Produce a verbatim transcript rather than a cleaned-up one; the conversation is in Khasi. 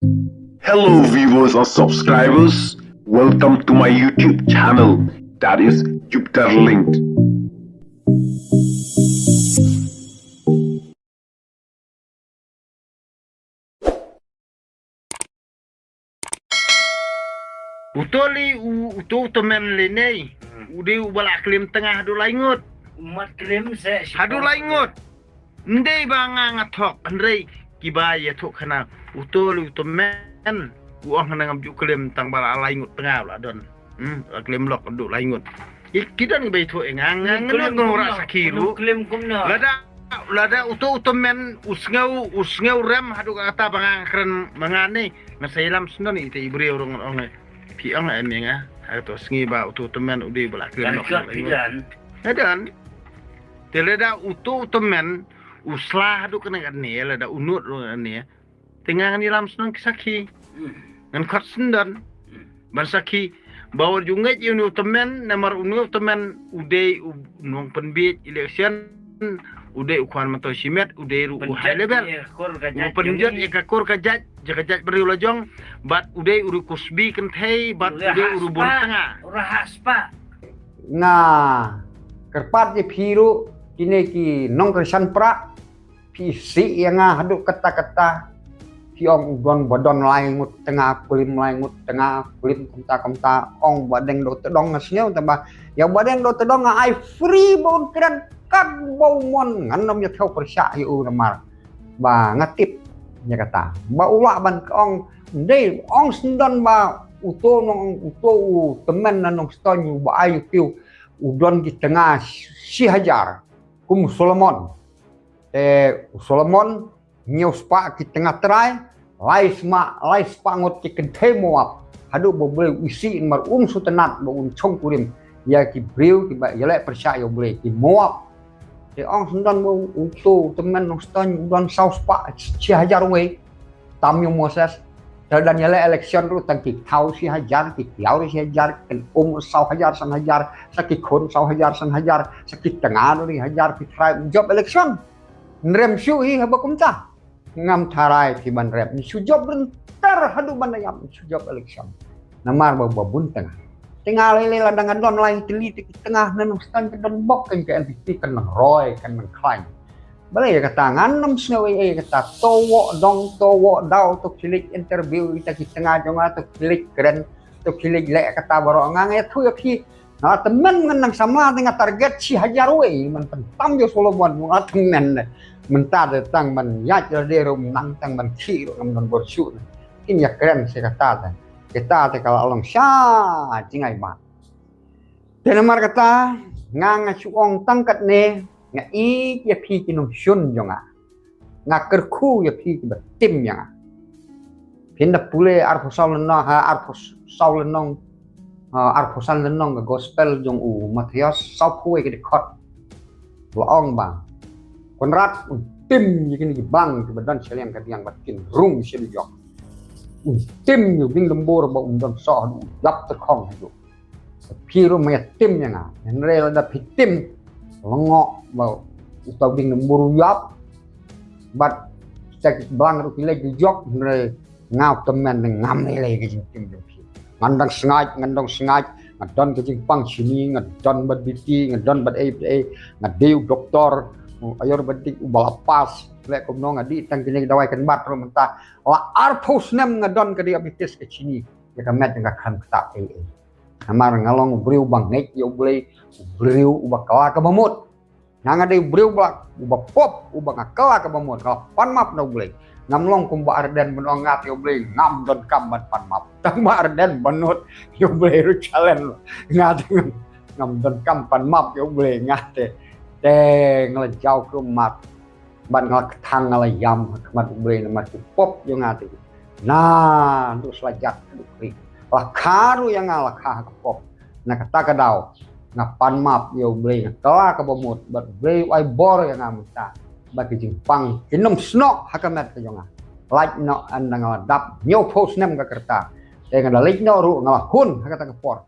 Hello viewers and subscribers, welcome to my YouTube channel, that is Jupiter Linked. Uto li u, uto u tymmen lei nei. Hmm. U dei uba la klim tnga haduh lai ngut. Umat klim se. Haduh lai ngut. Ndei ba nga nga thok, hynrei kiba ïathuh khana. Uto li u tymmen. U ong khana ngam ju klim tang ba la lai ngut tnga la don. Hmm, la klim lok haduh lai ngut. Ki don ba ïathuh ïa nga, nga, nga, nga, nga, sakhi ruh. Lada, lada uto u tymmen u sngew, u sngew rem haduh katta ba nga kren ma nga ne, nga sa ïalam sngewdon ïa ita i briew ruh ngan ong. Phi ong em ïa nga, ha kato sngi ba uto u tymmen u dei ba la klim lok. Nga don. Te lada uto u tymmen u sla haduh kane kane, lada u nud ruh kane. Te nga ngan ïalam shnong ki sakhi. Hmm. Ngan khot sngewdon. Hmm. Ban sakhi. Ba wat ju ngeit ïa une u tymmen, namar une u tymmen u dei u nongpynbiej election, u dei u khwan myntoi shimet, u dei ruh u high level. U pynjot ïa ka kur ka jait, ïa ka jait briew la jong, bad u dei u ruh kusbi kynthei, bad u dei u ruh bun tnga. U ruh ha spah. Nga kyrpad ïa phi ruh, kine ki nongkyrshan pra, phi isih ïa nga haduh katta katta. Phi ong u don ba don lai ngut tnga, klim lai ngut tnga, klim kumta kumta, ong ba dang doh tdong nga sngew, tang ba ïa ba dang doh tdong nga ai free ba un kren katba u mon, ngan ym ïa thew pyrshah ïa u namar ba nga tip ïa kata. Ba u lah ban ong, ndei, ong sngewdon ba uto nong, uto u tymmen na Nongstoiñ uba ai u piew u don ki tnga shi hajar kum u Solomon. Te u Solomon, hynñiew spah ki tnga trai, lai spah, lai spah ngut ki kynthei Moab. Haduh ba U Blei u isih namar um sngewtynnat ba un shongkurim ïa ki briew kiba ïaleh pyrshah ïa U Blei, ki Moab. Te ong sngewdon ba uto u tymmen Nongstoiñ u don saw spah shi hajar wei. Tam ïa u Moses. Te dang ïaleh election ruh tang ki thaw shi hajar, ki tiaw ruh shi hajar, kin um saw hajar san hajar, sa ki khun saw hajar san hajar, sa ki tnga ruh shi hajar, ki trai jop election. Nrem shuh hi haba kumta. Ngam tharai phi ban rem. Shu jop rynter haduh ban da ïap, shu jop election. Namar ba, ba bun tnga. Tnga lei lei la dang don lai tylli te ki tnga na Nongstoiñ ka don bok kan ka N P P kan nang roi, kan nang khlaiñ. Balei ïa kata ngan ym sngew ei ei kata, to wok dong, to wok daw, to khie leit interview ïa kita ki tnga jong nga, to khie leit kren, to khie leit leh kata baroh, nga nga ïathuh ïa phi. Nga la tymmen ngan nang samla te nga target shi hajar wei, man pyntam ïa u Solomon, nga la tymmen ne. Mynta te tang ban ïaid lade ruh nang tang ban khie ruh ngam don bor shuh ne. Kin ïa kren shi kata te. Kita te ka la long sha jngai mat. Te namar kata, nga nga shu ong tang katne, nga ïeit ïa phi ki nongshun jong nga. Nga kyrkhu ïa phi kiba tim ïa nga. Phin da pule arphew saw lynnong, ha, arphew saw lynnong, ha, arphew san lynnong ka gospel jong u Mathaios, sawphew wei ka dkhot. La ong ba Konrad un tim ïa kine ki bang kiba don sha liang ka diang bad kin rung sha dujok. Un tim ïa u dieng dymbur ba un don soh haduh u ïap tyrkhong haduh. Phi ruh me tim ïa nga. Hynrei lada phi tim, lyngngoh ba uta u dieng dymbur u ïap. Bad kita ki bang ruh ki leit dujok, hynrei nga u tymmen ne ngam lei lei ka jingtim jong phi. Ngan dang sngaid, ngan dang sngaid, nga don ka jingpang shini, nga don bad B T, nga don bad ei bad ei, nga dei u doktor, u ayurvedic uba la pass, leh kumno nga dei tang kine ki dawai kynbat ruh mynta. La arphew snem nga don ka diabetes ka shini, ïa ka met nga khlem ktah ei ei. Namar nga long u briew uba ngeit ïa U Blei, u briew uba kylla kaba mut. Nga nga dei u briew uba, uba pop, uba nga kylla kaba mut, nga la pan map na U Blei. Ngam long kum Bah Ardent ban ong nga te ïa U Blei ngam donkam ban pan map. Tang Bah Ardent ban nud ïa U Blei ruh challenge. Nga te ngam, ngam donkam pan map ïa U Blei nga te. Te nga la jaw kyrmat. Bad nga la kthang, nga la ïam ha khmat U Blei namar ki pop jong nga te. Na, duh sla jat, duh kri. La kha ruh ïa nga, la kha ha ka pop. Na kata ka daw nga pan map ïa U Blei, nga kylla kaba mut, bad U Blei u ai bor ïa nga mynta. Bad ki jingpang kin ym snoh ha ka met ka jong nga. Lait noh ynda nga la dap hynñiewphew snem ka rta. Te nga da leit noh ruh nga la hun ha kata ka por.